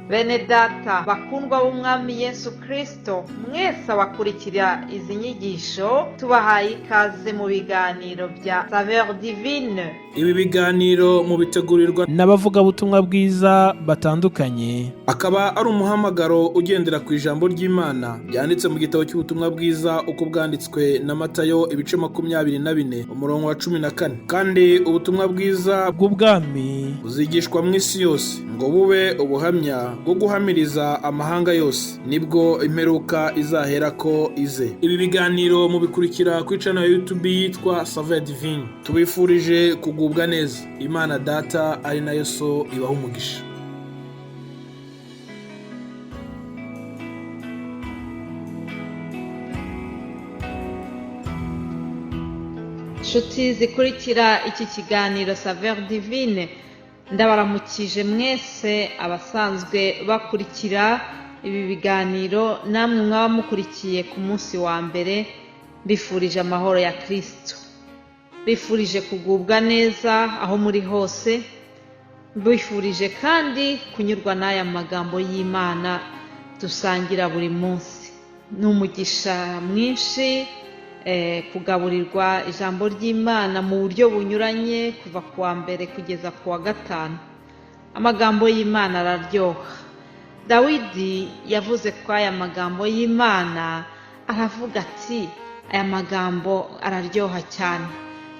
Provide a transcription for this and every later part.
Bene data bakundwa b'Umwami Yesu Kristo, mwese abakurikira izi nyigisho, tubahaye ikaze mu biganiro bya Saveur Divine. Ibi biganiro mubitegurirwa n'abavugabutumwa bwiza batandukanye. Akaba ari umuhamagaro ugendera ku ijambo ry'Imana ryanditse mu gitabo cy'ubutumwa bwiza uko bwanditswe na Matayo, ibice 24, umurongo wa 14. Kandi ubutumwa bwiza bw'ubwami buzigishwa mu isi yose ngo bube ubuhamya bwo guhamiriza amahanga yose, nibwo imperuka izaherako ize. Ibi biganiro mubikurikira kuri channel ya YouTube yitwa Saveur Divine. Tubifurije kugubwa neza. Imana Data ari nayo So ibaha umugisha. Nshuti zikurikira iki kiganiro Saveur Divine, ndabaramukije mwese abasanzwe bakurikira ibi biganiro, namwe mwaba mukurikiye ku munsi wa mbere. Mbifurije amahoro ya Kristo, mbifurije kugubwa neza aho muri hose, mbifurije kandi kunyurwa n'aya magambo y'Imana dusangira buri munsi. Ni umugisha mwinshi kugaburirwa ijambo ry'Imana mu buryo bunyuranye kuva ku wa mbere kugeza ku wa gatanu. Amagambo y'Imana araryoha. Dawidi yavuze ko aya magambo y'Imana, aravuga ati: "Aya magambo araryoha cyane."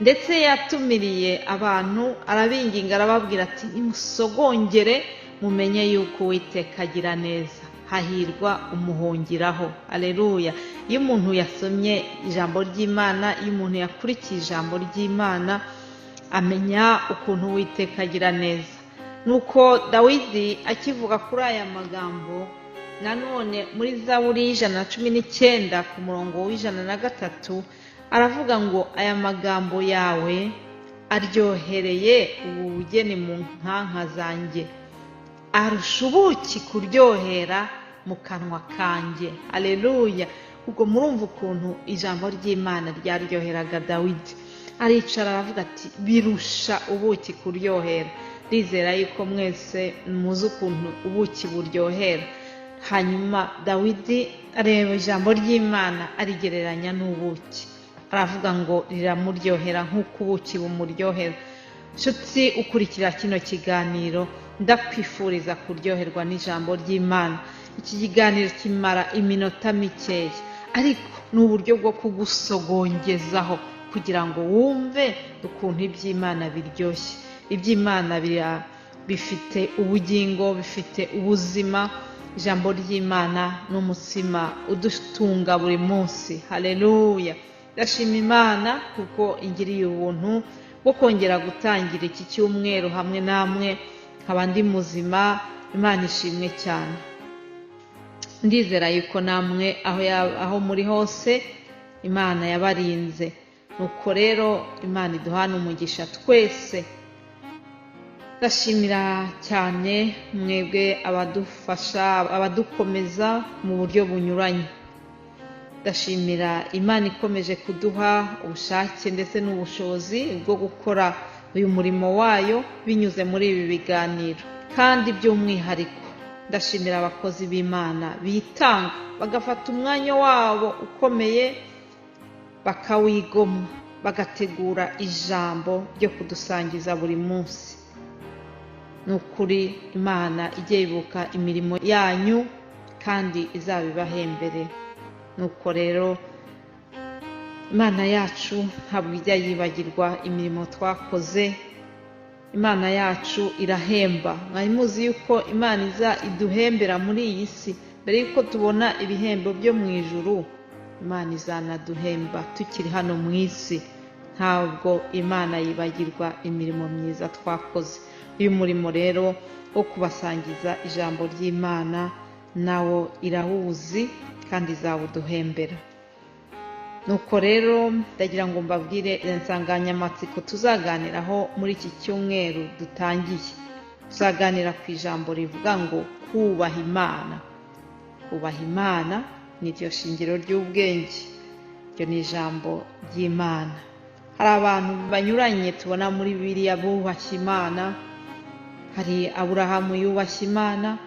Ndetse yatumiriye abantu, arabinginga, arababwira ati: "Nimusogongere mumenye yuko Uwiteka agira neza, hahirwa umuhungiraho." Aleluya! Iyo umuntu yasomye ijambo ry'Imana, iyo umuntu yakurikiye ijambo ry'Imana, amenya ukuntu Uwiteka agira neza. Nuko Dawidi akivuga kuri aya magambo, nanone muri Zaburi y'119 ku murongo w'103 aravuga ngo: "Aya magambo yawe aryohereye ubu bugeni mu nkanka zanjye, arusha ubuki kuryohera mu kanwa kanjye." Aleluya! Ubwo murumva ukuntu ijambo ry'Imana ryaryoheraga Dawidi. Aricara aravuga ati: "Birusha ubuki kuryohera." Ndizera yuko mwese muzi ukuntu ubuki buryohera. Hanyuma Dawidi areba ijambo ry'Imana, arigereranya n'ubuki, aravuga ngo riramuryohera nk'uko ubuki bumuryohera. Nshuti ukurikira kino kiganiro, ndakwifuriza kuryoherwa n'ijambo ry'Imana. Iki kiganiro kimara iminota mikeya, ariko ni uburyo bwo kugusogongezaho kugira ngo wumve ukuntu iby'Imana biryoshye. Iby'Imana bifite ubugingo, bifite ubuzima. Ijambo ry'Imana ni umutsima udutunga buri munsi. Haleluya! Ndashima Imana kuko ingiriye ubuntu bwo kongera gutangira iki cyumweru hamwe namwe, nkaba ndi muzima. Imana ishimwe cyane. Ndizera yuko namwe aho muri hose Imana yabarinze. Nuko rero Imana iduhana umugisha twese. Ndashimira cyane mwebwe abadufasha, abadukomeza mu buryo bunyuranye. Ndashimira Imana ikomeje kuduha ubushake ndetse n'ubushobozi bwo gukora uyu murimo wayo binyuze muri ibi biganiro. Kandi by'umwihariko ndashimira abakozi b'Imana bitanga, bagafata umwanya wabo ukomeye, bakawigomwa, bagategura ijambo ryo kudusangiza buri munsi. Ni ukuri Imana ijye yibuka imirimo yanyu kandi izabibahembere. Nuko rero Imana yacu ntabwo ijya yibagirwa imirimo twakoze. Imana yacu irahemba. Mwari muzi yuko Imana iza iduhembera muri iyi si mbere yuko tubona ibihembo byo mu ijuru? Imana izanaduhemba tukiri hano mu isi. Ntabwo Imana yibagirwa imirimo myiza twakoze. Uyu murimo rero wo kubasangiza ijambo ry'Imana nawo irawuzi kandi izawuduhembera. Nuko rero ndagira ngo mbabwire insanganyamatsiko tuzaganiraho muri iki cyumweru dutangiye. Tuzaganira ku ijambo rivuga ngo kubaha Imana. Kubaha Imana ni ryo shingiro ry'ubwenge. Iryo ni ijambo ry'Imana. Hari abantu banyuranye tubona muri Bibiliya bubashye Imana. Hari Aburahamu yubashye Imana.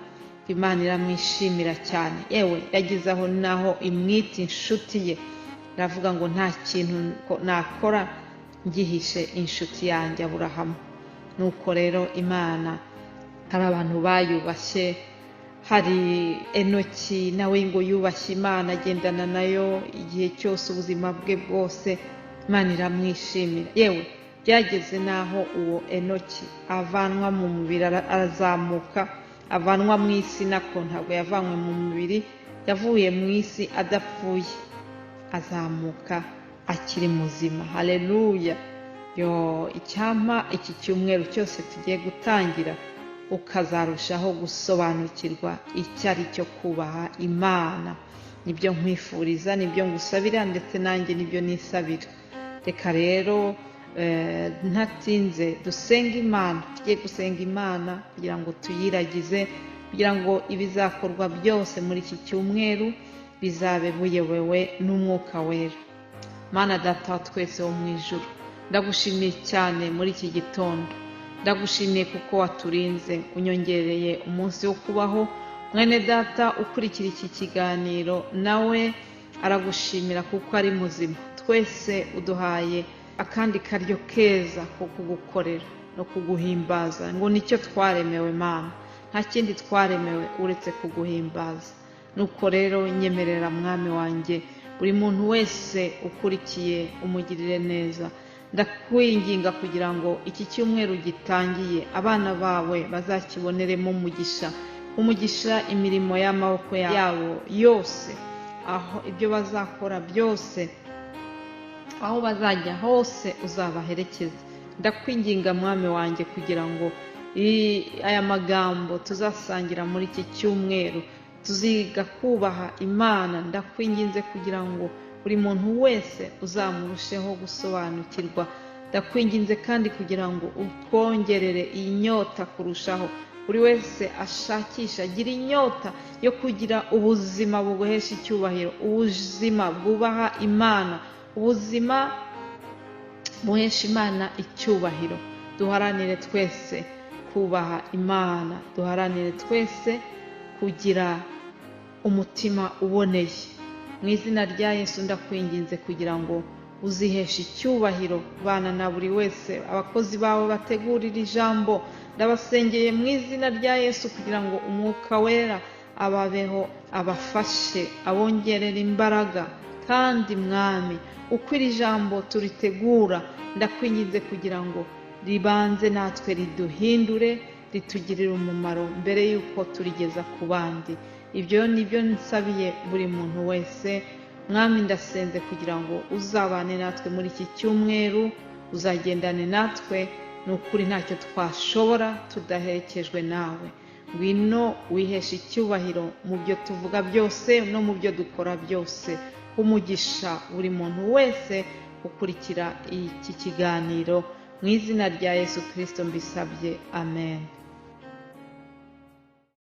Imana iramwishimira cyane. Yewe yageze aho naho imwita inshuti ye, iravuga ngo nta kintu nakora ngihishe inshuti yanjye Aburahamu. Nuko rero Imana hari abantu bayubashye. Hari Enoki nawe ngo yubashye Imana, agendana nayo igihe cyose, ubuzima bwe bwose, Imana iramwishimira. Yewe byageze n'aho uwo Enoki avanwa mu mubiri, arazamuka, avanwa mu isi, nako ntabwo yavanywe mu mubiri, yavuye mu isi adapfuye, azamuka akiri muzima. Haleluya! Yo, icyampa iki cyumweru cyose tugiye gutangira ukazarushaho gusobanukirwa icyo ari cyo kubaha Imana. Nibyo nkwifuriza, nibyo ngusabira, ndetse nanjye nibyo nisabira. Reka rero ntatinze dusenge Imana. Tugiye gusenga Imana kugira ngo tuyiragize, kugira ngo ibizakorwa byose muri iki cyumweru bizabe buyobowe n'Umwuka Wera. Mana Data wa twese wo mu ijuru, ndagushimiye cyane muri iki gitondo. Ndagushimiye kuko waturinze, unyongereye umunsi wo kubaho. Mwene data ukurikira iki kiganiro nawe aragushimira kuko ari muzima. Twese uduhaye akandi karyo keza ko kugukorera no kuguhimbaza, ngo nicyo twaremewe Mana, nta kindi twaremewe uretse kuguhimbaza. Nuko rero nyemerera Mwami wanjye, buri muntu wese ukurikiye umugirire neza. Ndakwinginga kugira ngo iki cyumweru gitangiye abana bawe bazakiboneremo umugisha, umugisha imirimo y'amaboko yabo yose, aho ibyo bazakora byose, aho bazajya hose uzabaherekeze. Ndakwinginga Mwami wanjye kugira ngo aya magambo tuzasangira muri iki cyumweru, tuziga kubaha Imana, ndakwinginze kugira ngo buri muntu wese uzamurusheho gusobanukirwa. Ndakwinginze kandi kugira ngo utwongerere iyi nyota kurushaho, buri wese ashakisha, agira inyota yo kugira ubuzima buguhesha icyubahiro, ubuzima bwubaha Imana, ubuzima buhesha Imana icyubahiro. Duharanire twese kubaha Imana, duharanire twese kugira umutima uboneye. Mu izina rya Yesu ndakwinginze kugira ngo uziheshe icyubahiro, bana na buri wese, abakozi bawe bategurira ijambo, ndabasengeye mu izina rya Yesu kugira ngo Umwuka Wera ababeho, abafashe, abongerere imbaraga. Kandi Mwami, uko iri jambo turitegura, ndakwinginze kugira ngo ribanze natwe riduhindure, ritugirire umumaro mbere y'uko turigeza ku bandi. Ibyo nibyo nsabiye buri muntu wese. Mwami, ndasenze kugira ngo uzabane natwe muri iki cyumweru, uzagendane natwe. Ni ukuri ntacyo twashobora tudaherekejwe nawe. Ngwino wiheshe icyubahiro mu byo tuvuga byose no mu byo dukora byose. Umugisha buri muntu wese ukurikira iki kiganiro, mu izina rya Yesu Kirisito mbisabye, amen.